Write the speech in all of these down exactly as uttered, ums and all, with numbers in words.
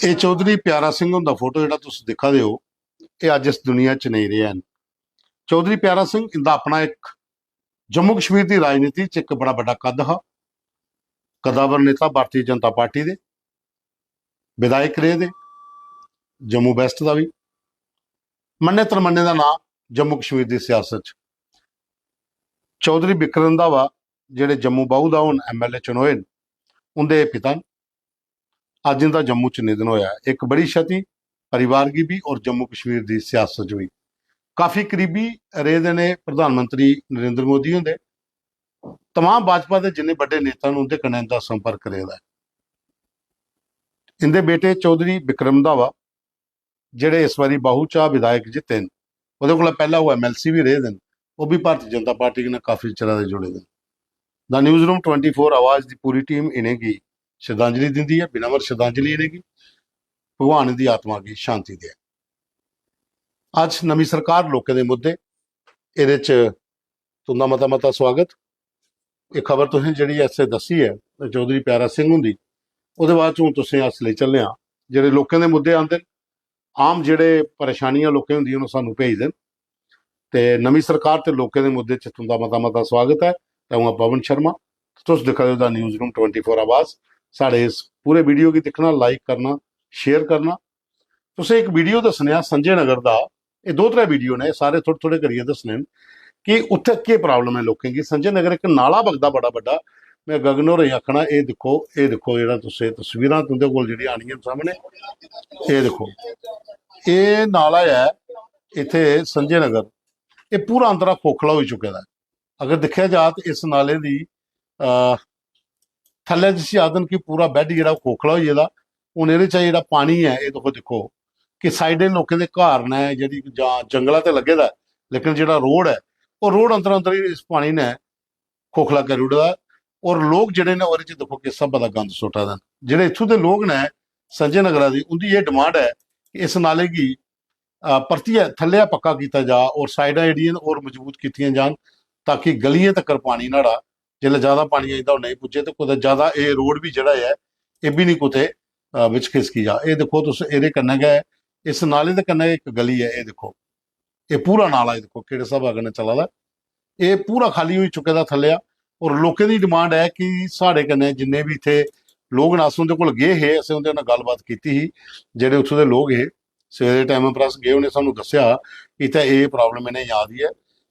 ਇਹ ਚੌਧਰੀ ਪਿਆਰਾ ਸਿੰਘ ਹੁੰਦਾ ਫੋਟੋ ਜਿਹੜਾ ਤੁਸੀਂ ਦਿਖਾ ਦੇ ਹੋ, ਇਹ ਅੱਜ ਇਸ ਦੁਨੀਆ 'ਚ ਨਹੀਂ ਰਿਹਾ ਹੈ। ਚੌਧਰੀ ਪਿਆਰਾ ਸਿੰਘ, ਇਹਦਾ ਆਪਣਾ ਇੱਕ ਜੰਮੂ ਕਸ਼ਮੀਰ ਦੀ ਰਾਜਨੀਤੀ 'ਚ ਇੱਕ ਬੜਾ ਵੱਡਾ ਕੱਦ ਹਾ। ਕਦਾਵਰ ਨੇਤਾ ਭਾਰਤੀ ਜਨਤਾ ਪਾਰਟੀ ਦੇ, ਵਿਧਾਇਕ ਰਹੇ ਦੇ, ਜੰਮੂ ਵੈਸਟ ਦਾ ਵੀ, ਮੰਨੇ ਤਰਮੰਨੇ ਦਾ ਨਾਂ ਜੰਮੂ ਕਸ਼ਮੀਰ ਦੀ ਸਿਆਸਤ 'ਚ। ਚੌਧਰੀ ਬਿਕਰਮ ਰੰਧਾਵਾ, ਜਿਹੜੇ ਜੰਮੂ ਬਾਹੂ ਦਾ ਹੁਣ ਐਮਐਲਏ ਚੁਣੋਏ ਨੇ, ਉਹਦੇ ਪਿਤਾ ਨੇ। ਅੱਜ ਇਹਦਾ ਜੰਮੂ 'ਚ ਨਿਧਨ ਹੋਇਆ। ਇੱਕ ਬੜੀ ਛਤੀ ਪਰਿਵਾਰ ਕੀ ਵੀ ਔਰ ਜੰਮੂ ਕਸ਼ਮੀਰ ਦੀ ਸਿਆਸਤ 'ਚ ਵੀ ਕਾਫੀ ਕਰੀਬੀ ਰਹੇ ਦੇ ਨੇ ਪ੍ਰਧਾਨ ਮੰਤਰੀ ਨਰਿੰਦਰ ਮੋਦੀ ਹੁੰਦੇ। ਤਮਾਮ ਭਾਜਪਾ ਦੇ ਜਿੰਨੇ ਵੱਡੇ ਨੇਤਾ ਨੇ ਉਹਦੇ ਕਨੇ ਦਾ ਸੰਪਰਕ ਰਹੇ ਦਾ ਹੈ। ਇਹਦੇ ਬੇਟੇ ਚੌਧਰੀ ਬਿਕਰਮ ਰੰਧਾਵਾ, ਜਿਹੜੇ ਇਸ ਵਾਰੀ ਬਾਹੂ ਚਾ ਵਿਧਾਇਕ ਜਿੱਤੇ ਨੇ, ਉਹਦੇ ਕੋਲ ਪਹਿਲਾਂ ਉਹ ਐਮਐਲਸੀ ਵੀ ਰਹੇ ਦੇ ਨੇ, ਉਹ ਵੀ ਭਾਰਤੀ ਜਨਤਾ ਪਾਰਟੀ ਨਾਲ ਕਾਫੀ ਚਿਰਾਂ ਦੇ ਜੁੜੇ ਨੇ। ਦਾ ਨਿਊਜ਼ ਰੂਮ 24 ਆਵਾਜ਼ ਦੀ ਪੂਰੀ ਟੀਮ ਇਨੇਗੀ ਸ਼ਰਧਾਂਜਲੀ ਦਿੰਦੀ ਹੈ, ਬਿਨਮਰ ਸ਼ਰਧਾਂਜਲੀ ਇਨੇਗੀ। ਭਗਵਾਨ ਦੀ ਆਤਮਾ ਕੀ ਸ਼ਾਂਤੀ ਦੇ। ਅੱਜ ਨਵੀਂ ਸਰਕਾਰ, ਲੋਕਾਂ ਦੇ ਮੁੱਦੇ, ਇਹਦੇ ਚ तुं'दा मता मता स्वागत। ਇਹ ਖਬਰ ਤੁਸੀਂ ਜਿਹੜੀ ਐਸੇ ਦੱਸੀ ਹੈ ਚੌਧਰੀ ਪਿਆਰਾ ਸਿੰਘ ਹੁੰਦੀ, ਉਹਦੇ ਬਾਅਦ ਚੋਂ ਤੁਸੀਂ ਅਸ ਲਈ ਚੱਲੇ ਆ। ਜਿਹੜੇ ਲੋਕਾਂ ਦੇ ਮੁੱਦੇ ਆਉਂਦੇ ਨੇ, ਆਮ ਜਿਹੜੇ ਪਰੇਸ਼ਾਨੀਆਂ ਲੋਕਾਂ ਹੁੰਦੀਆਂ, ਉਹਨੂੰ ਸਾਨੂੰ ਭੇਜ ਦੇਣ। ਤੇ ਨਵੀਂ ਸਰਕਾਰ ਤੇ ਲੋਕਾਂ ਦੇ ਮੁੱਦੇ ਚ तुं'दा मता मता स्वागत है। ਤੇ ਹੂੰ ਪਵਨ ਸ਼ਰਮਾ, ਤੁਸੀਂ ਦਿਖਾ ਦਿਓ ਦਾ ਨਿਊਜ਼ ਰੂਮ 24 ਆਵਾਜ਼। ਸਾਡੇ ਇਸ ਪੂਰੇ ਵੀਡੀਓ ਕੀ ਦਿਖਣਾ, ਲਾਈਕ ਕਰਨਾ, ਸ਼ੇਅਰ ਕਰਨਾ। ਤੁਸੀਂ ਇੱਕ ਵੀਡੀਓ ਦੱਸਣੇ ਆ ਸੰਜੇ ਨਗਰ ਦਾ, ਇਹ ਦੋ ਤਰੇ ਵੀਡੀਓ ਨੇ, ਸਾਰੇ ਥੋੜੇ ਥੋੜੇ ਕਰੀਏ ਦੱਸਣੇ ਨੇ ਕਿ ਉੱਥੇ ਕੀ ਪ੍ਰੋਬਲਮ ਹੈ ਲੋਕਾਂ ਦੀ। ਸੰਜੇ ਨਗਰ ਇੱਕ ਨਾਲਾ ਵਗਦਾ ਬੜਾ ਵੱਡਾ। ਮੈਂ ਗਗਨ ਹੋਰੇ ਆਖਣਾ, ਇਹ ਦੇਖੋ, ਇਹ ਦੇਖੋ, ਜਿਹੜਾ ਤੁਸੀਂ ਤਸਵੀਰਾਂ, तुं'दे ਕੋਲ ਜਿਹੜੀ ਆਣੀਆਂ ਸਾਹਮਣੇ, ਇਹ ਦੇਖੋ, ਇਹ ਨਾਲਾ ਹੈ ਇੱਥੇ ਸੰਜੇ ਨਗਰ। ਇਹ ਪੂਰਾ ਅੰਦਰਾ ਖੋਖਲਾ ਹੋ ਚੁੱਕਾ ਹੈ। ਅਗਰ ਦੇਖਿਆ ਜਾ ਤਾਂ ਇਸ ਨਾਲੇ ਦੀ ਅਹ ਥੱਲੇ ਜਿਸ ਆਦਨ ਕੀ ਪੂਰਾ ਬੈੱਡ ਜਿਹੜਾ ਉਹ ਖੋਖਲਾ ਹੋ ਜਾਦਾ। ਹੁਣ ਇਹਦੇ ਚ ਜਿਹੜਾ ਪਾਣੀ ਹੈ, ਇਹ ਦੇਖੋ, ਦੇਖੋ ਕਿ ਸਾਈਡਾਂ ਲੋਕਾਂ ਦੇ ਘਰ ਨੇ, ਜਿਹੜੀ ਜਾਂ ਜੰਗਲਾਂ ਤੇ ਲੱਗੇ ਦਾ, ਲੇਕਿਨ ਜਿਹੜਾ ਰੋਡ ਹੈ, ਉਹ ਰੋਡ ਅੰਦਰ ਅੰਦਰ ਹੀ ਇਸ ਪਾਣੀ ਨੇ ਖੋਖਲਾ ਕਰ ਉੜਦਾ। ਔਰ ਲੋਕ ਜਿਹੜੇ ਨੇ ਉਹਦੇ ਚ ਦੇਖੋ ਕਿਸ ਹਿਸਾਬ ਦਾ ਗੰਦ ਸੁੱਟਾ ਦੇ। ਜਿਹੜੇ ਇੱਥੋਂ ਦੇ ਲੋਕ ਨੇ, ਸੰਜੇ ਨਗਰਾ ਦੀ, ਉਹਦੀ ਇਹ ਡਿਮਾਂਡ ਹੈ ਕਿ ਇਸ ਨਾਲੇ ਕੀ ਅਹ ਪਰਤੀਆ ਥੱਲਿਆ ਪੱਕਾ ਕੀਤਾ ਜਾ ਔਰ ਸਾਈਡਾਂ ਜਿਹੜੀਆਂ ਨੇ ਔਰ ਮਜ਼ਬੂਤ ਕੀਤੀਆਂ ਜਾਣ, ਤਾਂ ਕਿ ਗਲੀਆਂ ਤੱਕ ਪਾਣੀ ਨਾੜਾ, ਜਿੱਲੇ ਜ਼ਿਆਦਾ ਪਾਣੀ ਆਈਦਾ ਉਹ ਨਹੀਂ ਪੁੱਜੇ ਤੇ ਕੁਦੇ ਜ਼ਿਆਦਾ ਇਹ ਰੋਡ ਵੀ ਜਿਹੜਾ ਹੈ, ਇਹ ਵੀ ਨਹੀਂ ਕੁਤੇ ਅਹ ਵਿੱਚ ਖਿਸਕੀ ਜਾ। ਇਹ ਦੇਖੋ ਤੁਸੀਂ, ਇਹਦੇ ਕन्नै गै, इस नाले दे कन्नै एक गली है, ਇਹ ਦੇਖੋ, ਇਹ ਪੂਰਾ ਨਾਲਾ, ਇਹ ਦੇਖੋ ਕਿਹੜੇ ਹਿਸਾਬ ਨਾਲ ਚਲਾ दा। ਇਹ ਪੂਰਾ ਖਾਲੀ ਹੋਈ ਚੁੱਕੇ ਦਾ ਥੱਲਿਆ। ਔਰ ਲੋਕਾਂ ਦੀ ਡਿਮਾਂਡ ਹੈ ਕਿ ਸਾਡੇ ਕन्नै ਜਿੰਨੇ ਵੀ ਇੱਥੇ ਲੋਕ ਨੇ, ਅਸੀਂ ਉਹਦੇ ਕੋਲ ਗਏ ਹੈ, ਅਸੀਂ ਉਹਦੇ ਨਾਲ ਗੱਲਬਾਤ ਕੀਤੀ ਸੀ, ਜਿਹੜੇ ਉੱਥੋਂ ਦੇ ਲੋਕ ਹੈ, ਸਵੇਰੇ ਟਾਈਮ ਪ੍ਰੈਸ ਗਏ, ਉਹਨੇ ਸਾਨੂੰ ਦੱਸਿਆ ਕਿ ਇੱਥੇ ਇਹ ਪ੍ਰੋਬਲਮ ਇਹਨੇ ਯਾਦ ਹੀ ਹੈ।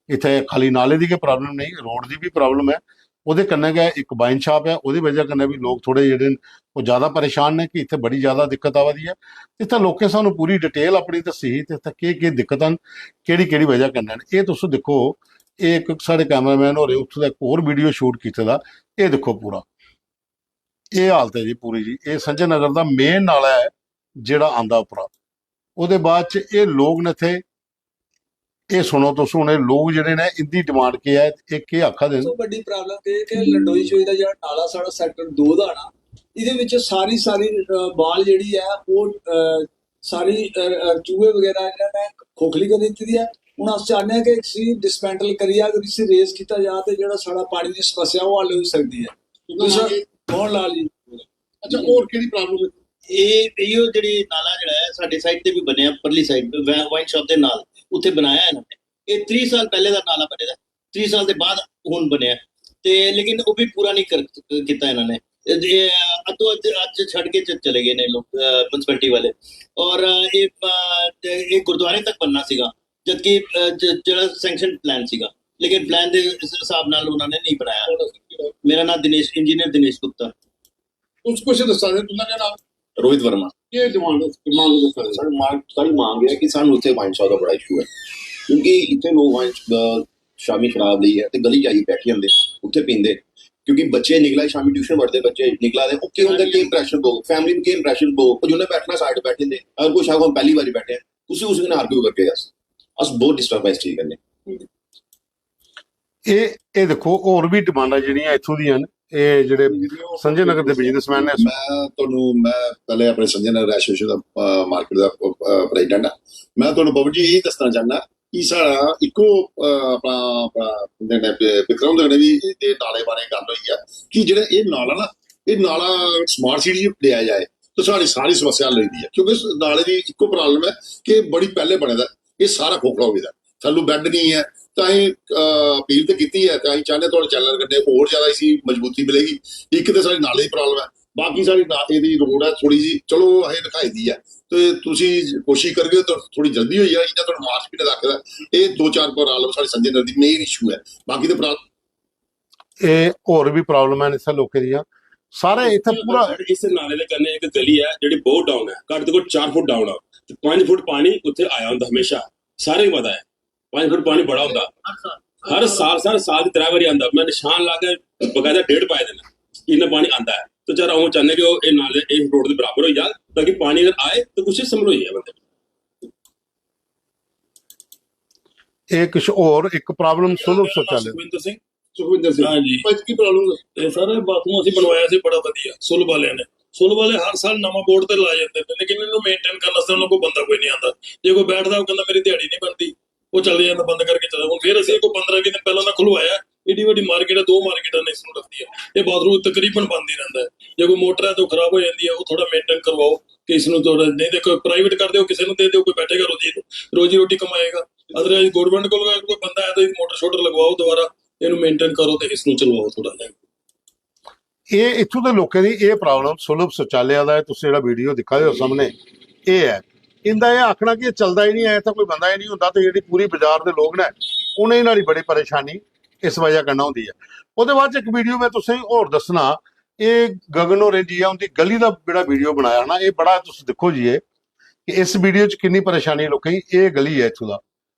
ਇੱਥੇ ਖਾਲੀ ਨਾਲੇ ਦੀ ਕੀ ਪ੍ਰੋਬਲਮ ਨਹੀਂ, ਰੋਡ ਦੀ ਵੀ ਪ੍ਰੋਬਲਮ ਹੈ। ਉਹਦੇ ਕन्नै गै एक वाइन शॉप ਹੈ, ਉਹਦੀ ਵਜ੍ਹਾ ਕन्नै ਵੀ ਲੋਕ ਥੋੜੇ ਜਿਹੜੇ ਨੇ, ਉਹ ਜ਼ਿਆਦਾ ਪਰੇਸ਼ਾਨ ਨੇ ਕਿ ਇੱਥੇ ਬੜੀ ਜ਼ਿਆਦਾ ਦਿੱਕਤ ਆਵਾ ਦੀ ਹੈ। ਇੱਥੇ ਲੋਕਾਂ ਸਾਨੂੰ ਪੂਰੀ ਡਿਟੇਲ ਆਪਣੀ ਦੱਸੀ ਸੀ ਤੇ ਇੱਥੇ ਕੀ ਕੀ ਦਿੱਕਤਾਂ ਨੇ, ਕਿਹੜੀ ਕਿਹੜੀ ਵਜ੍ਹਾ ਕन्नै ਨੇ। ਇਹ ਤੁਸੀਂ ਦੇਖੋ, ਇਹ ਇੱਕ ਸਾਡੇ ਕੈਮਰਾਮੈਨ ਹੋਰੇ ਉੱਥੋਂ ਦਾ ਇੱਕ ਹੋਰ ਵੀਡੀਓ ਸ਼ੂਟ ਕੀਤੇ ਦਾ। ਇਹ ਦੇਖੋ ਪੂਰਾ, ਇਹ ਹਾਲਤ ਹੈ ਜੀ ਪੂਰੀ ਜੀ। ਇਹ ਸੰਜੇ ਨਗਰ ਦਾ ਮੇਨ ਨਾਲਾ ਹੈ ਜਿਹੜਾ ਆਂਦਾ ਉੱਪਰ। ਉਹਦੇ ਬਾਅਦ ਚ ਇਹ ਲੋਕ ਨੇ ਇੱਥੇ, ਇਹ ਸੁਣੋ ਤੁਸੀਂ, ਹੁਣ ਇਹ ਲੋਕ ਜਿਹੜੇ ਨੇ, ਇਹਦੀ ਡਿਮਾਂਡ ਕੀ ਹੈ, ਇਹ ਕੀ ਆਖਾ ਦੇ ਨੇ? ਸਭ ਤੋਂ ਵੱਡੀ ਪ੍ਰੋਬਲਮ ਇਹ ਕਿ ਲੰਡੋਈ ਸ਼ੋਈ ਦਾ ਜਿਹੜਾ ਨਾਲਾ ਸਾਡਾ ਸੈਕਟਰ 2 ਦਾ ਨਾ, ਇਹਦੇ ਵਿੱਚ ਸਾਰੀ ਸਾਰੀ ਅਹ, ਬਾਲ ਜਿਹੜੀ ਹੈ ਉਹ ਅਹ, ਸਾਰੀ ਅਹ, ਅਹ, ਚੂਹੇ ਵਗੈਰਾ ਇਹਨਾਂ ਨੇ ਖੋਖਲੀ ਕਰ ਦਿੱਤੀ ਦੀ ਹੈ। ਹੁਣ ਅਸੀਂ ਚਾਹੁੰਦੇ ਹਾਂ ਕਿ ਅਸੀਂ ਡਿਸਮੈਂਟਲ ਕਰੀਏ, ਅਗਰ ਅਸੀਂ ਰੇਜ਼ ਕੀਤਾ ਜਾ ਤੇ ਜਿਹੜਾ ਸਾਡਾ ਪਾਣੀ ਦੀ ਸਮੱਸਿਆ ਉਹ ਹੱਲ ਹੋ ਸਕਦੀ ਹੈ। ਦੂਸਰਾ, ਮੋਹਨ ਲਾਲ ਜੀ। ਅੱਛਾ, ਹੋਰ ਕਿਹੜੀ ਪ੍ਰੋਬਲਮ ਹੈ? ਇਹ ਇਹੋ ਜਿਹੜੀ ਨਾਲਾ ਜਿਹੜਾ ਹੈ ਸਾਡੇ ਸਾਈਡ ਤੇ ਵੀ ਬਣਿਆ, ਪਰਲੀ ਸਾਈਡ, ਵਾਈਨ ਸ਼ਾਪ ਦੇ ਨਾਲ, ਉੱਥੇ ਬਣਾਇਆ ਇਹਨਾਂ ਨੇ। ਇਹ 30 ਸਾਲ ਪਹਿਲੇ ਦਾ ਨਾਲਾ ਬਣਿਆ, 30 ਸਾਲ ਦੇ ਬਾਅਦ ਹੁਣ ਬਣਿਆ। ਤੇ ਲੇਕਿਨ ਉਹ ਵੀ ਪੂਰਾ ਨਹੀਂ ਕਰ ਕੀਤਾ ਇਹਨਾਂ ਨੇ। ਇਹ ਅੱਧੋ ਅੱਧ ਅੱਜ ਛੱਡ ਕੇ ਚ- ਚਲੇ ਗਏ ਨੇ ਲੋਕ, ਮਿਊਨਿਸਪੈਲਿਟੀ ਵਾਲੇ। ਔਰ ਇਹ ਅਹ, ਤੇ ਇਹ ਗੁਰਦੁਆਰੇ ਤੱਕ ਬਣਨਾ ਸੀਗਾ, ਜਦਕਿ ਅਹ, ਜ- ਜਿਹੜਾ ਸੈਂਕਸ਼ਨ ਪਲਾਨ ਸੀਗਾ, ਲੇਕਿਨ ਪਲਾਨ ਦੇ ਹਿਸਾਬ ਨਾਲ ਉਹਨਾਂ ਨੇ ਨਹੀਂ ਬਣਾਇਆ। ਮੇਰਾ ਨਾਮ ਦਿਨੇਸ਼, ਇੰਜੀਨੀਅਰ ਦਿਨੇਸ਼ ਗੁਪਤਾ। ਕੁਝ ਕੁਝ ਦੱਸਾਂ ਦੇ, तुं'दा केह् नाम? रोहित वर्मा। केह् डिमांड, डिमांड ਦੱਸਾਂ ਦੇ? सर, मांग, सारी मांग है कि सानू उत्थे वाइन शॉप दा बड़ा इशू है, क्योंकि इत्थे लोग वाइन श- अ, शामी शराब लेइयै ते गली जाइयै बैठी जंदे, उत्थे पींदे, क्योंकि बच्चे निकला दे, शामी ट्यूशन पढ़दे बच्चे निकला दे, ओह् केह् होंदा, केह् इंप्रेशन पौग, फैमिली नू केह् इंप्रेशन पौग, ओह् जिन्ने बैठना साइड बैठे दे, अगर कोई शायद पैह्ली बारी बैठे, उसी उसी कन्नै आर्ग्यू करगे अस, अस बहुत डिस्टर्ब ऐ इस चीज कन्नै। ਇਹ ਇਹ ਦੇਖੋ, ਹੋਰ ਵੀ ਡਿਮਾਂਡਾਂ ਜਿਹੜੀਆਂ ਇੱਥੋਂ ਦੀਆਂ ਨੇ, ਇਹ ਜਿਹੜੇ ਸੰਜੇ ਨਗਰ ਦੇ ਬਿਜ਼ਨਸਮੈਨ ਨੇ। ਮੈਂ ਤੁਹਾਨੂੰ, ਮੈਂ ਪਹਿਲੇ ਆਪਣੇ ਸੰਜੇ ਨਗਰ ਐਸੋਸੀਏਸ਼ਨ ਦਾ, ਮਾਰਕੀਟ ਦਾ ਪ੍ਰੈਜ਼ੀਡੈਂਟ ਆ। ਮੈਂ ਤੁਹਾਨੂੰ ਪਵਨ ਜੀ ਇਹ ਦੱਸਣਾ ਚਾਹੁੰਦਾ ਕਿ ਸਾਡਾ ਇੱਕੋ ਅਹ, ਆਪਣਾ ਆਪਣਾ ਜਿਹੜੇ ਨੇ ਬਿ- ਵਿਕਰਮ ਦੇ ਨੇ ਵੀ ਇਹਦੇ ਨਾਲੇ ਬਾਰੇ ਗੱਲ ਹੋਈ ਆ ਕਿ ਜਿਹੜਾ ਇਹ ਨਾਲਾ ਨਾ, ਇਹ ਨਾਲਾ ਸਮਾਰਟ ਸਿਟੀ ਚ ਲਿਆ ਜਾਏ, ਤਾਂ ਸਾਡੀ ਸਾਰੀ ਸਮੱਸਿਆ ਹੱਲ ਹੋ ਜਾਂਦੀ ਹੈ, ਕਿਉਂਕਿ ਇਸ ਨਾਲੇ ਦੀ ਇੱਕੋ ਪ੍ਰੋਬਲਮ ਹੈ ਕਿ ਬੜੀ ਪਹਿਲੇ ਬਣੇ ਦਾ, ਇਹ ਸਾਰਾ ਖੋਖਲਾ ਹੋ ਗਿਆ, ਥੱਲੋਂ ਬੈੱਡ ਨਹੀਂ ਹੈ। ਤਾਂ ਅਸੀਂ ਅਪੀਲ ਤੇ ਕੀਤੀ ਹੈ, ਤਾਂ ਅਸੀਂ ਚਾਹੁੰਦੇ ਤੁਹਾਡੇ ਚੈਨਲ ਕਨੇ ਹੋਰ ਜ਼ਿਆਦਾ ਇਸੀ ਮਜ਼ਬੂਤੀ ਮਿਲੇਗੀ। ਇੱਕ ਤੇ ਸਾਡੀ ਨਾਲੇ ਦੀ ਪ੍ਰੋਬਲਮ ਹੈ, ਬਾਕੀ ਸਾਡੀ ਨਾ ਇਹਦੀ ਰੋਡ ਹੈ ਥੋੜੀ ਜੀ, ਚਲੋ ਅਸੀਂ ਰਖਾਈ ਦੀ ਹੈ, ਤੇ ਤੁਸੀਂ ਕੋਸ਼ਿਸ਼ ਕਰਗੇ ਤਾਂ ਥੋੜੀ ਜਲਦੀ ਹੋਈ ਜਾਣੀ, ਜਾਂ ਤੁਹਾਡਾ ਮਾਰਚ ਮਹੀਨੇ ਤੱਕ ਦਾ। ਇਹ ਦੋ ਚਾਰ ਪ੍ਰੋਬਲਮ ਸਾਡੇ ਸੰਜੇ ਨਗਰ ਦੀ ਮੇਨ ਇਸ਼ੂ ਹੈ, ਬਾਕੀ ਤੇ ਪ੍ਰੋਬਲਮ ਇਹ ਹੋਰ ਵੀ ਪ੍ਰੋਬਲਮ ਹੈ ਇਸੇ ਲੋਕਾਂ ਦੀਆਂ। ਸਾਰੇ ਇੱਥੇ ਪੂਰਾ ਇਸ ਨਾਲੇ ਦੇ ਕੰਨੇ ਇੱਕ ਗਲੀ ਹੈ ਜਿਹੜੀ ਬਹੁਤ ਡਾਊਨ ਹੈ, ਘੱਟ ਤੋਂ ਘੱਟ ਚਾਰ ਫੁੱਟ ਡਾਊਨ ਆ, ਤੇ ਪੰਜ ਫੁੱਟ ਪਾਣੀ ਉੱਥੇ ਆਇਆ ਹੁੰਦਾ ਹਮੇਸ਼ਾ, ਸਾਰਿਆਂ ਨੂੰ ਪਤਾ ਹੈ। ਪੰਜ ਫੁੱਟ ਪਾਣੀ ਬੜਾ ਹੁੰਦਾ ਹਰ ਸਾਲ, ਸਰ, ਸਾਲ ਦੀ ਤਰੇ ਵਾਰੀ ਆਉਂਦਾ। ਮੈਂ ਨਿਸ਼ਾਨ ਲਾ ਕੇ ਬਕਾਇਦਾ ਡੇਟ ਪਾਏ ਦੇ ਨੇ, ਇੰਨਾ ਪਾਣੀ ਆਉਂਦਾ ਹੈ। ਤੇ ਚਾਰ ਉਹ ਚਾਹੁੰਦੇ ਕਿ ਉਹ ਇਹ ਨਾਲੇ ਇਹ ਰੋਡ ਦੇ ਬਰਾਬਰ ਹੋ ਜਾ, ਤਾਂ ਕਿ ਪਾਣੀ ਅਗਰ ਆਏ ਤਾਂ ਕੁਛ ਸੰਭਲ ਹੋ ਜਾਏ ਬੰਦੇ। ਇਹ ਕੁਛ ਹੋਰ ਇੱਕ ਪ੍ਰੋਬਲਮ, ਸੁਲਭ ਸ਼ੌਚਾਲਿਆ। ਸੁਖਵਿੰਦਰ ਸਿੰਘ। ਸੁਖਵਿੰਦਰ ਸਿੰਘ, ਹਾਂਜੀ। ਭਾਈ ਕੀ ਪ੍ਰੋਬਲਮ? ਇਹ ਸਰ, ਬਾਥਰੂਮ ਅਸੀਂ ਬਣਵਾਇਆ ਸੀ ਬੜਾ ਵਧੀਆ, ਸੁਲਭ ਵਾਲਿਆਂ ਨੇ। ਸੁਲਭ ਵਾਲੇ ਹਰ ਸਾਲ ਨਵਾਂ ਬੋਰਡ ਤੇ ਲਾ ਜਾਂਦੇ ਨੇ, ਲੇਕਿਨ ਇਹਨੂੰ ਮੇਨਟੇਨ ਕਰਨ ਵਾਸਤੇ ਉਹਨਾਂ ਕੋਲ ਬੰਦਾ ਕੋਈ ਨਹੀਂ ਆਉਂਦਾ। ਜੇ ਕੋਈ ਬੈਠਦਾ, ਉਹ ਕਹਿੰਦਾ, "ਮੇਰੀ ਦਿਹਾੜੀ ਨਹੀਂ ਬਣਦੀ," ਉਹ ਚਲੇ ਜਾਂਦਾ, ਬੰਦ ਕਰਕੇ ਚਲਾ। ਹੁਣ ਫਿਰ ਅਸੀਂ ਕੋਈ ਪੰਦਰਾਂ ਵੀਹ ਦਿਨ ਪਹਿਲਾਂ ਦਾ ਖੁਲਵਾਇਆ। ਏਡੀ ਵੱਡੀ ਮਾਰਕੀਟ ਹੈ, ਦੋ ਮਾਰਕੀਟਾਂ ਨੇ ਇਸ ਨੂੰ ਰੱਖਦੀ ਹੈ। ਇਹ ਬਾਥਰੂਮ ਤਕਰੀਬਨ ਬੰਦ ਹੀ ਰਹਿੰਦਾ ਹੈ। ਜੇ ਕੋਈ ਮੋਟਰ ਹੈ ਤਾਂ ਉਹ ਖਰਾਬ ਹੋ ਜਾਂਦੀ ਹੈ, ਉਹ ਥੋੜਾ ਮੇਨਟੇਨ ਕਰਵਾਓ ਕਿ ਇਸ ਨੂੰ ਥੋੜਾ, ਨਹੀਂ, ਦੇਖੋ, ਪ੍ਰਾਈਵੇਟ ਕਰ ਦਿਓ, ਕਿਸੇ ਨੂੰ ਦੇ ਦਿਓ, ਕੋਈ ਬੈਠੇਗਾ, ਰੋਜ਼ੀ ਰੋਜ਼ੀ ਰੋਟੀ ਕਮਾਏਗਾ। ਅਦਰਵਾਈਜ਼ ਗਵਰਨਮੈਂਟ ਕੋਲ ਅਗਰ ਕੋਈ ਬੰਦਾ ਹੈ ਤਾਂ ਮੋਟਰ ਸ਼ੋਟਰ ਲਗਵਾਓ ਦੁਬਾਰਾ, ਇਹਨੂੰ ਮੇਨਟੇਨ ਕਰੋ ਤੇ ਇਸ ਨੂੰ ਚਲਵਾਓ ਥੋੜਾ ਜਿਹਾ। ਇਹ ਇੱਥੋਂ ਦੇ ਲੋਕਾਂ ਦੀ ਇਹ ਪ੍ਰੋਬਲਮ, ਸੁਲਭ ਸ਼ੌਚਾਲਿਆ ਦਾ, ਤੁਸੀਂ ਜਿਹੜਾ ਵੀਡੀਓ ਦਿਖਾ ਰਹੇ ਹੋ ਸਾਹਮਣੇ, ਇਹ ਹੈ। ਇਹਦਾ ਇਹ ਆਖਣਾ ਕਿ ਇਹ ਚੱਲਦਾ ਹੀ ਨਹੀਂ ਹੈ, ਤਾਂ ਕੋਈ ਬੰਦਾ ਹੀ ਨਹੀਂ ਹੁੰਦਾ, ਤੇ ਜਿਹੜੀ ਪੂਰੀ ਬਾਜ਼ਾਰ ਦੇ ਲੋਕ ਨੇ, ਉਹਨਾਂ ਨਾਲ ਹੀ ਬੜੀ ਪਰੇਸ਼ਾਨੀ ਇਸ ਵਜ੍ਹਾ ਕਰਨਾ ਹੁੰਦੀ ਹੈ। ਉਹਦੇ ਬਾਅਦ 'ਚ ਇੱਕ ਵੀਡੀਓ ਮੈਂ ਤੁਸੀਂ ਹੋਰ ਦੱਸਣਾ, ਇਹ ਗਗਨ ਹੋਰੇ ਜੀ ਆ, ਉਹਦੀ ਗਲੀ ਦਾ ਜਿਹੜਾ ਵੀਡੀਓ ਬਣਾਇਆ ਨਾ, ਇਹ ਬੜਾ, ਤੁਸੀਂ ਦੇਖੋ ਜੀ, ਇਹ ਕਿ ਇਸ ਵੀਡੀਓ 'ਚ ਕਿੰਨੀ ਪਰੇਸ਼ਾਨੀ ਲੋਕਾਂ ਦੀ। ਇਹ ਗਲੀ ਹੈ ਇੱਥੋਂ ਦਾ,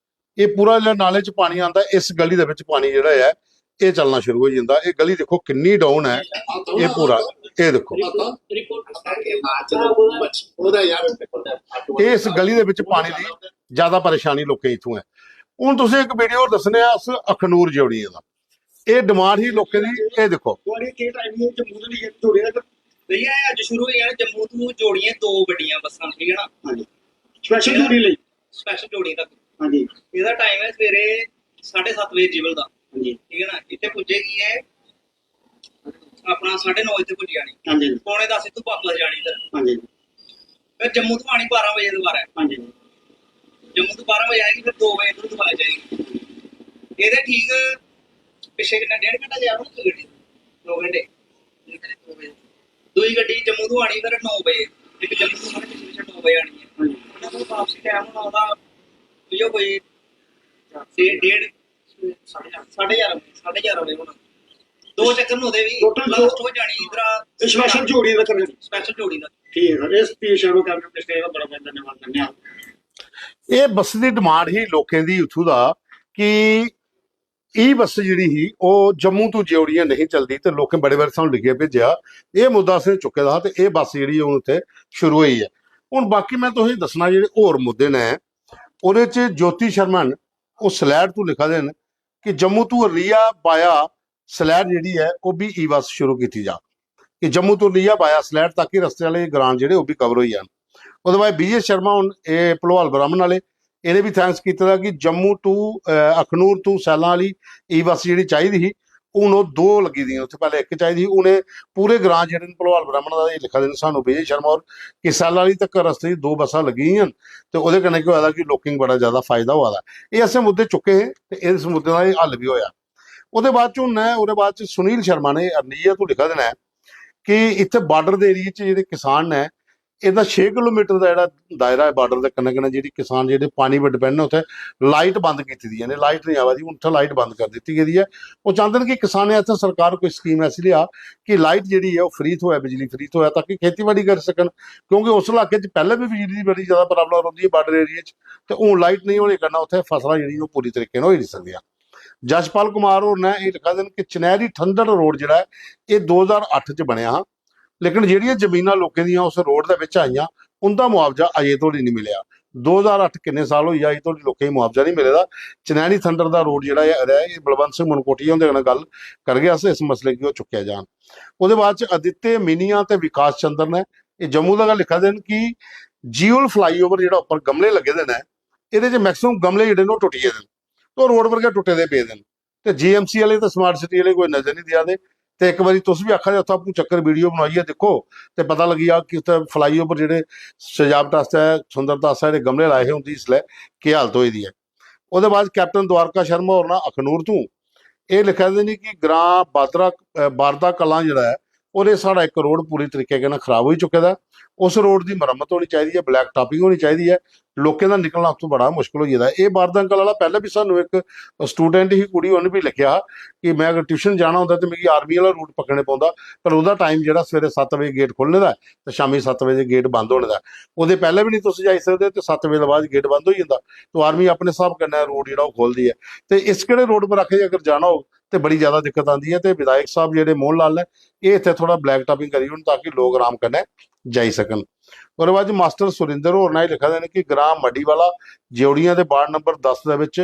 ਇਹ ਪੂਰਾ ਜਿਹੜਾ ਨਾਲੇ 'ਚ ਪਾਣੀ ਆਉਂਦਾ, ਇਸ ਗਲੀ ਦੇ ਵਿੱਚ ਪਾਣੀ ਜਿਹੜਾ ਹੈ, ਇਹ ਚੱਲਣਾ ਸ਼ੁਰੂ ਹੋ ਜਾਂਦਾ। ਇਹ ਗਲੀ ਦੇਖੋ ਕਿੰਨੀ ਡਾਊਨ ਹੈ, ਇਹ ਪੂਰਾ, ਇਹ ਦੇਖੋ, ਉਹਦਾ ਯਾਰ, ਇਹ ਇਸ ਗਲੀ ਦੇ ਵਿੱਚ ਪਾਣੀ ਦੀ ਜ਼ਿਆਦਾ ਪਰੇਸ਼ਾਨੀ ਲੋਕਾਂ ਇੱਥੋਂ ਹੈ। ਹੁਣ ਤੁਸੀਂ ਇੱਕ ਵੀਡੀਓ ਦੱਸਣੇ ਆ ਅਸ ਅਖਨੂਰ ਜੋੜੀਆਂ ਦਾ, ਇਹ ਡਿਮਾਂਡ ਹੀ ਲੋਕਾਂ ਦੀ। ਇਹ ਦੇਖੋ, ਤੁਹਾਡੇ ਕੀ ਟਾਈਮ ਹੈ ਜੰਮੂ ਦੇ ਲਈ ਜੋੜਿਆ? ਭਈਆ, ਇਹ ਅੱਜ ਸ਼ੁਰੂ ਹੋਈ ਹੈ ਜੰਮੂ ਤੋਂ ਜੋੜੀਆਂ, ਦੋ ਵੱਡੀਆਂ ਬੱਸਾਂ, ਠੀਕ ਹੈ ਨਾ? ਹਾਂਜੀ। ਸਪੈਸ਼ਲ ਜੋੜੀ ਲਈ। ਸਪੈਸ਼ਲ ਜੋੜੀ ਤੱਕ। ਹਾਂਜੀ। ਇਹਦਾ ਟਾਈਮ ਹੈ ਸਵੇਰੇ ਸਾਢੇ ਸੱਤ ਵਜੇ ਜਿਵਲ ਦਾ, ਹਾਂਜੀ। ਠੀਕ ਹੈ ਨਾ? ਇੱਥੇ ਪੁੱਜੇਗੀ ਹੈ ਆਪਣਾ ਸਾਢੇ ਨੌ ਵਜੇ ਤੇ ਪੁੱਜ ਜਾਣੀ, ਹਾਂਜੀ। ਪੌਣੇ ਦਸ ਇੱਥੋਂ ਵਾਪਸ ਜਾਣੀ। ਫਿਰ ਹਾਂਜੀ। ਫਿਰ ਜੰਮੂ ਤੋਂ ਆਣੀ ਬਾਰਾਂ ਵਜੇ ਦੁਬਾਰਾ, ਹਾਂਜੀ। ਜੰਮੂ ਤੋਂ ਬਾਰਾਂ ਵਜੇ ਆਏਗੀ, ਫਿਰ ਦੋ ਵਜੇ ਤੋਂ ਦੁਬਾਰਾ ਜਾਏਗੀ। ਇਹਦੇ ਠੀਕ ਪਿੱਛੇ ਕਿੰਨਾ, ਡੇਢ ਘੰਟਾ ਲਿਆ ਹੋਣਾ ਗੱਡੀ, ਦੋ ਘੰਟੇ। ਦੋ ਹੀ ਗੱਡੀ ਜੰਮੂ ਤੋਂ ਆਣੀ ਫਿਰ ਨੌ ਵਜੇ, ਇੱਕ ਜੰਮੂ ਤੋਂ ਆਣੀ, ਪਿੱਛੇ ਨੌ ਵਜੇ ਆਣੀ ਹੈ। ਉਹਨਾਂ ਦਾ ਵਾਪਸੀ ਟਾਈਮ ਹੋਣਾ ਉਹਦਾ, ਇਹ ਕੋਈ ਸੇ ਡੇਢ, ਸਾਢੇ 11 ਵਜੇ, ਸਾਢੇ 11 ਵਜੇ ਹੋਣਾ। ਦੋ ਚੱਕਰ ਨੂੰ ਉਹਦੇ ਵੀ Total ਲਾਸਟ ਹੋ ਜਾਣੀ ਇਧਰ। ਇਹ ਸਪੈਸ਼ਲ ਜੋੜੀ ਦਾ ਕਰਿਆ। ਸਪੈਸ਼ਲ ਜੋੜੀ ਦਾ। ਠੀਕ ਹੈ ਸਰ, ਇਸ ਪੀਏ ਸ਼ਰਮਾ ਕੈਮਰਾ ਪਿਛਲੇ ਦਾ ਬੜਾ ਬੜਾ ਧੰਨਵਾਦ, ਧੰਨਵਾਦ। ਇਹ ਬਸ ਦੀ ਡਿਮਾਂਡ ਹੀ ਲੋਕਾਂ ਦੀ ਇੱਥੋਂ ਦਾ ਕਿ ਇਹ ਬੱਸ ਜਿਹੜੀ ਸੀ, ਉਹ ਜੰਮੂ ਤੋਂ ਜੋੜੀਆਂ ਨਹੀਂ ਚੱਲਦੀ, ਤੇ ਲੋਕਾਂ ਬੜੇ ਵਾਰ ਸਾਨੂੰ ਲਿਖਿਆ ਭੇਜਿਆ, ਇਹ ਮੁੱਦਾ ਅਸੀਂ ਚੁੱਕੇ ਦਾ, ਤੇ ਇਹ ਬੱਸ ਜਿਹੜੀ, ਉਹ ਉੱਥੇ ਸ਼ੁਰੂ ਹੋਈ ਹੈ। ਹੁਣ ਬਾਕੀ ਮੈਂ ਤੁਸੀਂ ਦੱਸਣਾ, ਜਿਹੜੇ ਹੋਰ ਮੁੱਦੇ ਨੇ, ਉਹਦੇ ਚ ਜੋਤੀ ਸ਼ਰਮਾ ਨੇ, ਉਹ ਸਲੈਡ ਤੋਂ ਲਿਖਾ ਦੇਣ ਕਿ ਜੰਮੂ ਤੋਂ ਰੀਆ ਬਾਇਆ ਸਲੈਡ ਜਿਹੜੀ ਹੈ, ਉਹ ਵੀ ਈ ਬੱਸ ਸ਼ੁਰੂ ਕੀਤੀ ਜਾ, ਕਿ ਜੰਮੂ ਤੋਂ ਰੀਆ ਬਾਇਆ ਸਲੈਡ ਤੱਕ ਹੀ ਰਸਤੇ ਵਾਲੇ ਗ੍ਰਾਂਟ ਜਿਹੜੇ, ਉਹ ਵੀ ਕਵਰ ਹੋਈ ਜਾਣ। ਉਹਦੇ ਬਾਅਦ ਬੀਜੇ ਸ਼ਰਮਾ, ਹੁਣ ਇਹ ਭਲਵਾਲ ਬ੍ਰਾਹਮਣ ਵਾਲੇ, ਇਹਨੇ ਵੀ ਥੈਂਕਸ ਕੀਤਾ ਕਿ ਜੰਮੂ ਤੋਂ, ਅਹ, ਅਖਨੂਰ ਤੋਂ ਸੈਲਾਂ ਵਾਲੀ ਈ ਬੱਸ ਜਿਹੜੀ ਚਾਹੀਦੀ ਸੀ, ਹੁਣ ਉਹ ਦੋ ਲੱਗੀ ਦੀਆਂ। ਉੱਥੇ ਪਹਿਲੇ ਇੱਕ ਚਾਹੀਦੀ ਸੀ, ਉਹਨੇ ਪੂਰੇ ਗ੍ਰਾਂਟ ਜਿਹੜੇ ਨੇ, ਭਲਵਾਲ ਬ੍ਰਾਹਮਣ ਦਾ ਇਹ ਲਿਖਾ ਦੇਣ ਸਾਨੂੰ ਬੀਜੇ ਸ਼ਰਮਾ, ਔਰ ਕਿ ਸੈਲਾਂ ਵਾਲੀ ਤੱਕ ਰਸਤੇ 'ਚ ਦੋ ਬੱਸਾਂ ਲੱਗੀਆਂ ਹਨ, ਤੇ ਉਹਦੇ ਕਨੇ ਕੀ ਹੋਇਆ ਕਿ ਲੋਕਾਂ ਨੂੰ ਬੜਾ ਜ਼ਿਆਦਾ ਫਾਇਦਾ ਹੋਇਆ ਦਾ। ਇਹ ਅਸੀਂ ਮੁੱਦੇ ਚੁੱਕੇ ਹੈ, ਤੇ ਇਸ ਮੁੱਦੇ ਦਾ ਇਹ ਹੱਲ ਵੀ ਹੋਇਆ। ਉਹਦੇ ਬਾਅਦ ਚ ਹੁਣ ਹੈ, ਉਹਦੇ ਬਾਅਦ ਚ ਸੁਨੀਲ ਸ਼ਰਮਾ ਨੇ ਅਰਨੀਆ ਤੋਂ ਲਿਖਾ ਦੇਣਾ ਹੈ ਕਿ ਇੱਥੇ ਬਾਰਡਰ ਦੇ ਏਰੀਆ ਚ ਜਿਹੜੇ ਕਿਸਾਨ ਨੇ, ਇਹਦਾ 6 ਕਿਲੋਮੀਟਰ ਦਾ ਜਿਹੜਾ ਦਾਇਰਾ ਹੈ ਬਾਰਡਰ ਦੇ, ਕਿੰਨਾ ਕਿੰਨਾ ਜਿਹੜੀ ਕਿਸਾਨ ਜਿਹੜੇ ਪਾਣੀ 'ਤੇ ਡਿਪੈਂਡ ਨੇ, ਉੱਥੇ ਲਾਈਟ ਬੰਦ ਕੀਤੀ ਦੀ ਨੇ, ਲਾਈਟ ਨਹੀਂ ਆਵਾਦੀ, ਉੱਥੇ ਲਾਈਟ ਬੰਦ ਕਰ ਦਿੱਤੀ ਗਈ ਹੈ। ਉਹ ਚਾਹੁੰਦੇ ਨੇ ਕਿ ਕਿਸਾਨ ਇੱਥੇ, ਸਰਕਾਰ ਕੋਈ ਸਕੀਮ ਐਸੀ ਲਿਆ ਕਿ ਲਾਈਟ ਜਿਹੜੀ ਹੈ, ਉਹ ਫ੍ਰੀ ਤੋਂ ਹੈ, ਬਿਜਲੀ ਫ੍ਰੀ ਤੋਂ ਹੈ, ਤਾਂ ਕਿ ਖੇਤੀਬਾੜੀ ਕਰ ਸਕਣ, ਕਿਉਂਕਿ ਉਸ ਇਲਾਕੇ 'ਚ ਪਹਿਲਾਂ ਵੀ ਬਿਜਲੀ ਦੀ ਬੜੀ ਜ਼ਿਆਦਾ ਪ੍ਰੋਬਲਮ ਆਉਂਦੀ ਹੈ ਬਾਰਡਰ ਏਰੀਆ 'ਚ, ਤੇ ਉਹ ਲਾਈਟ ਨਹੀਂ ਹੋਣੇ ਕਰਨਾ, ਉੱਥੇ ਫਸਲਾਂ ਜਿਹੜੀਆਂ, ਉਹ ਪੂਰੀ ਤਰੀਕੇ ਨਾਲ ਹੋ ਹੀ ਨਹੀਂ ਸਕਦੀਆਂ। ਜਸ਼ਪਾਲ ਕੁਮਾਰ ਹੋਰ ਨੇ ਇਹ ਲਿਖਾ ਦੇਣ ਕਿ ਚਨਹਿਰੀ ਥੰਡਰ ਰੋਡ ਜਿਹੜਾ ਹੈ, ਇਹ 2008 ਚ ਬਣਿਆ ਹਾਂ, ਲੇਕਿਨ ਜਿਹੜੀਆਂ ਜ਼ਮੀਨਾਂ ਲੋਕਾਂ ਦੀਆਂ ਉਸ ਰੋਡ ਦੇ ਵਿੱਚ ਆਈਆਂ, ਉਹਦਾ ਮੁਆਵਜ਼ਾ ਅਜੇ ਤੋਂ ਨਹੀਂ ਮਿਲਿਆ। 2008 ਕਿੰਨੇ ਸਾਲ ਹੋਈ ਆ, ਅਜੇ ਤੋਂ ਲੋਕਾਂ ਨੂੰ ਮੁਆਵਜ਼ਾ ਨਹੀਂ ਮਿਲਦਾ। ਚਨਹਿਰੀ ਥੰਡਰ ਦਾ ਰੋਡ ਜਿਹੜਾ ਹੈ, ਇਹ ਬਲਵੰਤ ਸਿੰਘ ਮਨਕੋਟੀਆ ਉਹਦੇ ਨਾਲ ਗੱਲ ਕਰ ਗਿਆ ਸੀ ਇਸ ਮਸਲੇ ਕੀ, ਉਹ ਚੁੱਕਿਆ ਜਾਣ। ਉਹਦੇ ਬਾਅਦ ਚ ਅਦਿੱਤੇ ਮੀਨੀਆ ਤੇ ਵਿਕਾਸ ਚੰਦਰ ਨੇ, ਇਹ ਜੰਮੂ ਦਾ ਗੱਲ ਲਿਖਾ ਦੇਣ ਕਿ ਜੀਓਲ ਫਲਾਈਓਵਰ ਜਿਹੜਾ ਉੱਪਰ ਗਮਲੇ ਲੱਗੇ ਦੇ ਨੇ, ਇਹਦੇ ਚ ਮੈਕਸਿਮਮ ਗਮਲੇ ਜਿਹੜੇ ਨੇ, ਉਹ ਟੁੱਟ ਗਏ ਨੇ, ਉਹ ਰੋਡ ਵਰਗੇ ਟੁੱਟੇ ਦੇ ਪਏ ਨੇ। ਤੇ ਜੀਐਮਸੀ ਵਾਲੇ ਤੇ ਸਮਾਰਟ ਸਿਟੀ ਵਾਲੇ ਕੋਈ ਨਜ਼ਰ ਨਹੀਂ ਦਿਆ ਦੇ। ते इक बारी तुस बी आखा दे, उत्थै आपूं चक्कर वीडियो बनाइयै दिक्खो, ते पता लग्गी जाग कि उत्थै फ्लाई ओवर जेह्ड़े सजावट आस्तै, सुंदरता आस्तै जेह्ड़े गमले लाए हे, उं'दी इसलै केह् हालत होई दी ऐ। ओह्दे बाद कैप्टन द्वारका शर्मा होर ना अखनूर तों, एह् लिखा दे न कि ग्रां बादरा, अ, बारदा कलां जेह्ड़ा ऐ, ओह्दे साढ़ा इक रोड पूरी तरीके कन्नै खराब होई चुके दा ऐ। उस रोड दी मरम्मत होनी चाहिदी ऐ, ब्लैक टॉपिंग होनी चाहिदी ऐ। लोकें दा निकलना उत्थों बड़ा मुश्कल होई गेदा ऐ। एह् बारदा कलां आह्ला पैह्लें बी सानूं इक स्टूडेंट ही कुड़ी, उ'न्न बी लिखेआ हा कि मैं अगर ट्यूशन जाना होंदा ते मिगी आर्मी आह्ला रूट पकड़ने पौंदा, पर ओह्दा टाइम जेह्ड़ा सवेरे सत्त बजे गेट खोलने दा ऐ ते शामी सत्त बजे गेट बंद होने दा ऐ। ओह्दे पैह्लें बी निं तुस जाई सकदे ते सत्त बजे दे बाद गेट बंद होई जंदा। तो आर्मी अपने स्हाब कन्नै रोड जेह्ड़ा ओह् खोलदी ऐ। ते इस केह्ड़े रोड पर आखै जे अगर जाना होग ते बड़ी ज्यादा दिक्कत आंदी ऐ। ते विधायक साहब जेह्ड़े मोहन लाल न, एह् इत्थै थोह्ड़ा ब्लैक टॉपिंग करी ओड़न ताकि लोक आराम कन्नै जाई सकन। ओह्दे बाद च मास्टर सुरिंदर होर ने एह् लिखा दे न कि ग्रां मड्डीवाला ज्योड़ियां दे वार्ड नंबर दस दे बिच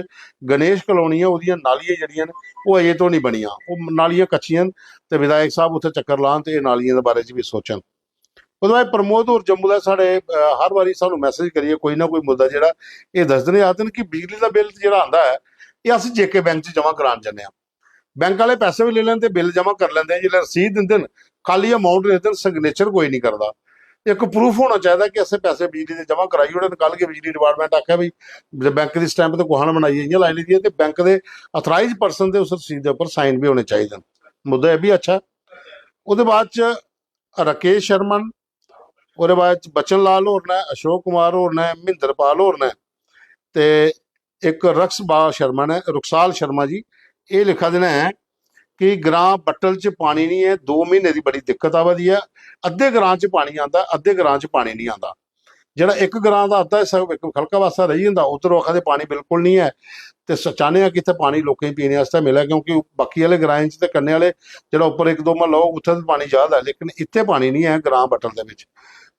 गणेश कॉलोनी ऐ, ओह्दियां नालियां जेह्ड़ियां न ओह् अजें धोड़ी बनियां, ओह् नालियां कच्चियां न। ते विधायक साहब उत्थै चक्कर लान ते एह् नालियें दे बारे च बी सोचन। ओह्दे बाद प्रमोद होर जम्मू दा साढ़े, अ, हर बारी सानू मैसेज करियै कोई ना कोई मुद्दा जेह्ड़ा एह् दसदे ने, आखदे न कि बिजली दा बिल जेह्ड़ा आंदा ऐ, एह् अस जेके बैंक च जमा करान जन्ने आं। बैंक आह्ले पैसे बी लेई लैंदे, बिल जमा करी लैंदे, जिसलै रसीद दिंदे न, खाल्ली अमाउंट लिखदे न, सिग्नेचर कोई निं करदा। इक प्रूफ होना चाहिदा कि असें पैसे बिजली दे जमा कराई ओड़े न। कल गै बिजली डिपार्टमेंट आखेआ भी बैंक दी स्टैंप ते कुसै ने बनाई, इ'यां लाई लेदी ऐ, ते बैंक दे अथराइज पर्सन दे उस रसीद दे उप्पर साइन बी होने चाहिदे न। मुद्दा एह् बी अच्छा ऐ। ओह्दे बाद च राकेश शर्मा न, ओह्दे बाद च बचन लाल होर न, अशोक कुमार होर न, महेंद्र पाल होर न, ते इक रक्स बा शर्मा ने, रुखसाल शर्मा जी, एह् लिखा दे न कि ग्रां बट्टल च पानी निं ऐ, दो म्हीने दी बड़ी दिक्कत आवा दी ऐ, अद्धे ग्रां च पानी आंदा, अद्धे ग्रां च पानी निं आंदा। जेह्ड़ा इक ग्रां दा अद्धा हिस्सा इक खलका पासा रेही जंदा, उद्धर ओह् आखदे पानी बिल्कुल निं ऐ। ते स-, चाह्न्ने आं कि इत्थै पानी लोकें गी पीने आस्तै मिलै, क्योंकि बाकी आह्ले ग्राएं च ते कन्नै आह्ले जेह्ड़ा उप्पर इक दो म्हल्ला होग, उत्थै ते पानी ज्यादा ऐ, लेकिन इत्थै पानी निं ऐ ग्रां बट्टल दे बिच।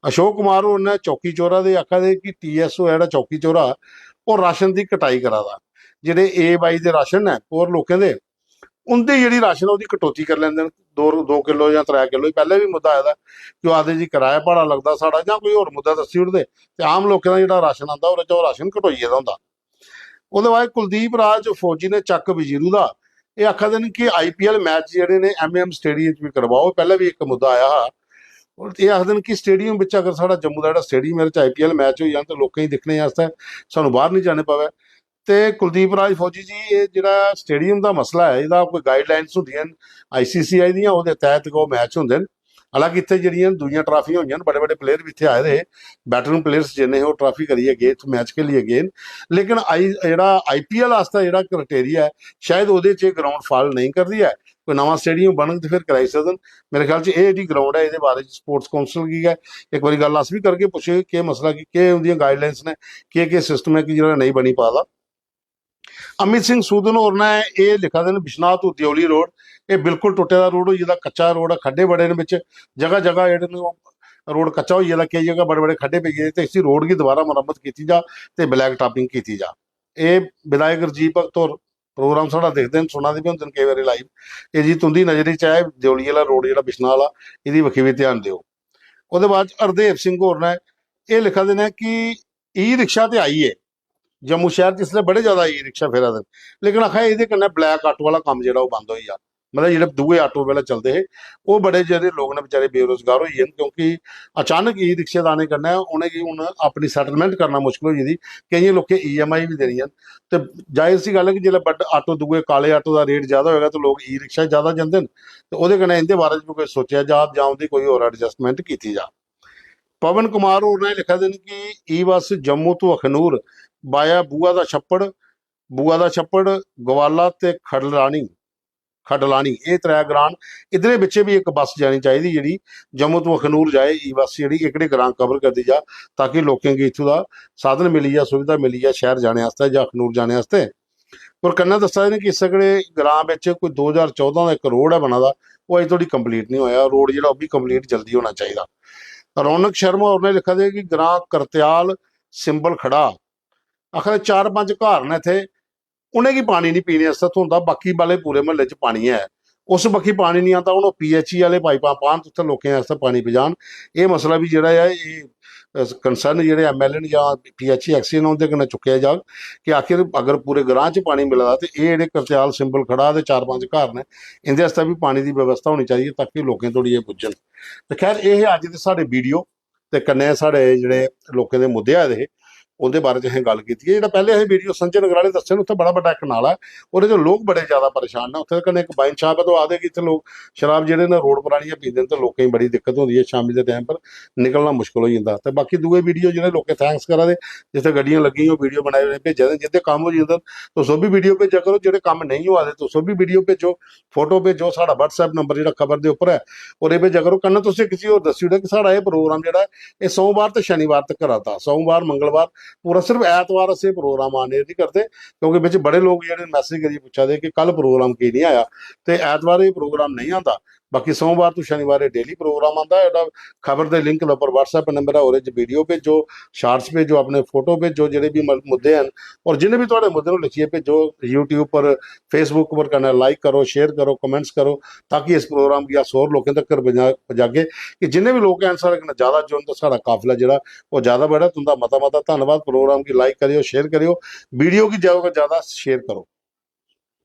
अशोक कुमार होर ने चौकी चौरा दे आखा दे कि टीएसओ ऐ जेह्ड़ा चौकी चौरा, ओह् राशन दी कटाई करा दा। जेह्ड़े ए बाई दे राशन न, पुअर लोकें दे, उं'दी जेह्ड़ी राशन ऐ, ओह्दी कटौती करी लैंदे न, दो, दो किलो जां त्रै किलो। पैह्लें बी मुद्दा आए दा कि ओह् आखदे जी, कराया भाड़ा लगदा साढ़ा, जां कोई होर मुद्दा दस्सी ओड़दे, ते आम लोकें दा जेह्ड़ा राशन आंदा, ओह्दे च ओह् राशन कटोई गेदा होंदा। ओह्दे बाद कुलदीप राज फौजी ने चक्क बजीरू दा एह् आखा दे न कि आईपीएल मैच जेह्ड़े ने एमएएम स्टेडियम च बी करवाओ। पैह्लें बी इक मुद्दा आया हा, और एह् आखदे न कि स्टेडियम बिच अगर साढ़ा जम्मू दा जेह्ड़ा स्टेडियम ऐ, ओह्दे च आईपीएल मैच होई जान, ते लोकें गी दिक्खने आस्तै सानूं बाह्र निं जाने पवै। ते कुलदीप राज फौजी जी, एह् जेह्ड़ा स्टेडियम दा मसला ऐ, एह्दा कोई गाइडलाइंस होंदियां न आईसीसीआई दियां, ओह्दे तैह्त गै ओह् मैच होंदे न। हालांकि इत्थै जेह्ड़ियां दूइयां ट्राफियां होइयां न, बड़े बड़े प्लेयर बी इत्थै आए दे हे, वेटरन प्लेयर्स जिन्ने हे, ओह् ट्राफी करियै गे, इत्थै मैच खेलियै गे न। लेकिन आई, जेह्ड़ा आईपीएल आस्तै जेह्ड़ा क्राइटेरिया ऐ, शायद ओह्दे च एह् ग्राउंड फाल नेईं करदी ऐ। कोई नमां स्टेडियम बनग ते फिर कराई सकदे न। मेरे ख्याल च एह् जेह्ड़ी ग्राउंड ऐ, एह्दे बारे च स्पोर्ट्स काउंसिल गी गै इक बारी गल्ल अस बी करगे, पुच्छगे केह् मसला, कि केह् उं'दियां गाइडलाइंस न, केह् केह् सिस्टम ऐ कि जेह्ड़ा नेईं बनी पा दा। अमित सिंह सूदन होर ने एह् लिखा दे न, बिश्नाह तू दियोली रोड, एह् बिल्कुल टुट्टे दा रोड होई गेदा, कच्चा रोड ऐ, खड्डे बड़े न बिच, जगह जगह जेह्ड़े न ओह् रोड कच्चा होई गेदा, केई जगह बड़े बड़े खड्डे पेई गेदे, ते इसी रोड गी दोबारा मरम्मत कीती जा ते ब्लैक टॉपिंग कीती जा। एह् विधायक रजीव भगत होर प्रोग्राम साढ़ा दिखदे न, सुना दे बी होंदे न केई बारी लाइव। एह् जी तुं'दी नजरी च ऐ, दियोली आह्ला रोड जेह्ड़ा बिश्नाह आह्ला, एह्दी बक्खी बी ध्यान देओ। ओह्दे बाद च हरदेव सिंह होर ने एह् लिखा दे न कि ई रिक्शा ते आई ऐ, जम्मू शैह्र च इसलै बड़े ज्यादा ई रिक्शा फिरा दे न, लेकिन आखा एह्दे कन्नै ब्लैक आटो आह्ला कम्म जेह्ड़ा ओह् बंद होई जा। मतलब जेह्ड़े दूए आटो पैह्लें चलदे हे, ओह् बड़े जेह्ड़े लोक न बेचारे बेरोजगार होई गे न, क्योंकि अचानक ई रिक्शे दा आने कन्नै उ'नेंगी हून अपनी सैटलमेंट करना मुश्कल होई गेदी। केइयें लोकें ईएमआई बी देनियां न, ते जाहिर सी गल्ल ऐ कि जिसलै बड्ड आटो, दूए काले आटो दा रेट ज्यादा होएगा, ते लोक ई रिक्शा ज्यादा जंदे न, ते ओह्दे कन्नै इं'दे बारे च बी कोई सोचेआ जा जां उं'दी कोई होर एडजस्टमेंट कीती जा। पवन कुमार होर ने लिखे दे न कि ई बस जम्मू तू अखनूर, बाया बुआ दा छप्पड़, बुआ दा छप्पड़, गवाला ते खडलानी, खडलानी, एह् त्रै ग्रां न। इद्धरे बिच्चे बी इक बस जानी चाहिदी जेह्ड़ी जम्मू तू अखनूर जाए, ई बस जेह्ड़ी एह्कड़े ग्रां कवर करदी जा, ताकि लोकें गी इत्थूं दा साधन मिली जा, सुविधा मिली जा शैह्र जाने आस्तै जां अखनूर जाने आस्तै। और कन्नै दस्सा दे न कि इस्सै केह्ड़े ग्रां बिच कोई दो ज्हार चौदां दा इक रोड ऐ बना दा, ओह् अजें धोड़ी कंप्लीट निं होआ। रोड जेह्ड़ा ओह् बी कंप्लीट जल्दी होना चाहिदा। रौनक शर्मा होर ने लिखा दे कि ग्रां करत्याल सिंबल खड़ा, आखा दे चार पंज घर न इत्थै, उ'नेंगी पानी निं पीने आस्तै थ्होंदा, बाकी आह्ले पूरे म्हल्ले च पानी ऐ। उस बक्खी पानी निं आंदा, हून ओह् पीएचई आह्ले पाइपां पान, उत्थै लोकें आस्तै पानी पजान। एह् मसला बी जेह्ड़ा ऐ, एह् कंसर्न जेह्ड़े एमएलए न जां पीएचई एक्सी न, उं'दे कन्नै चुक्केआ जाग कि आखिर अगर पूरे ग्रां च पानी मिला दा ते एह् जेह्ड़े करत्याल सिंबल खड़ा ते चार पंज घर न, इं'दे आस्तै बी पानी दी व्यवस्था होनी चाहिदी ताकि लोकें धोड़ी एह् पुज्जन। ते खैर, एह् हे अज्ज दे साढ़े वीडियो ते कन्नै साढ़े जेह्ड़े लोकें दे मुद्दे आए दे हे, उं'दे बारे च असें गल्ल कीती ऐ। जेह्ड़ा पैह्लें असें वीडियो संजय नगर आह्ले दस्से न, उत्थै बड़ा बड्डा इक नाला ऐ, ओह्दे च लोक बड़े ज्यादा परेशान न। उत्थै कन्नै इक वाइन शाप ऐ, ते ओह् आखदे कि इत्थै लोक शराब जेह्ड़े न रोड पर आनियै पींदे न, ते लोकें गी बड़ी दिक्कत होंदी ऐ, शामी दे टाइम पर निकलना मुश्कल होई जंदा। ते बाकी दूए वीडियो जेह्ड़े लोकें थैंक्स करा दे, जित्थै गड्डियां लग्गी दियां, ओह् वीडियो बनाए दे भेजा दे, जिंदे कम्म होई जंदे तुस ओह् बी वीडियो भेजा करो, जेह्ड़े कम्म नेईं होआ दे तुस ओह् बी वीडियो भेजो, फोटो भेजो। साढ़ा WhatsApp नंबर जेह्ड़ा खबर दे उप्पर ऐ, और एह् भेजा करो। कन्नै तुस इक चीज होर दस्सी ओड़ो कि साढ़ा एह् प्रोग्राम जेह्ड़ा ऐ, एह् सोमवार ते शनिवार तक करा दा, सोमवार, मंगलवार, पूरा सिर्फ ऐतवार अस एह् प्रोग्राम on air नहीं करदे, क्योंकि बिच बड़े लोक जेह्ड़े मैसेज करियै पुच्छा दे कि कल प्रोग्राम की नहीं आया, ते ऐतवार एह् प्रोग्राम नेईं आंदा। बाकी सोमवार तो शनिवार एह् डेली प्रोग्राम आंदा ऐ। जेह्ड़ा खबर दे लिंक दे उप्पर WhatsApp नंबर ऐ, ओह्दे च वीडियो भेजो, शॉर्ट्स भेजो, अपने फोटो भेजो, जेह्ड़े बी म-, मुद्दे हैन, और जिन्ने बी थुआढ़े मुद्दे न, ओह् लिखियै भेजो। YouTube पर, Facebook पर कन्नै लाइक करो, शेयर करो, कमेंट्स करो, ताकि इस प्रोग्राम गी अस होर लोकें तगर पजा-, पजागे कि जिन्ने बी लोक हैन, साढ़े कन्नै ज्यादा जुड़न ते साढ़ा काफिला जेह्ड़ा ओह् ज्यादा बढ़ै। तुं'दा मता मता धन्नवाद। प्रोग्राम गी लाइक करेओ, शेयर करेओ, वीडियो गी ज्यादा कोला ज्यादा शेयर करो।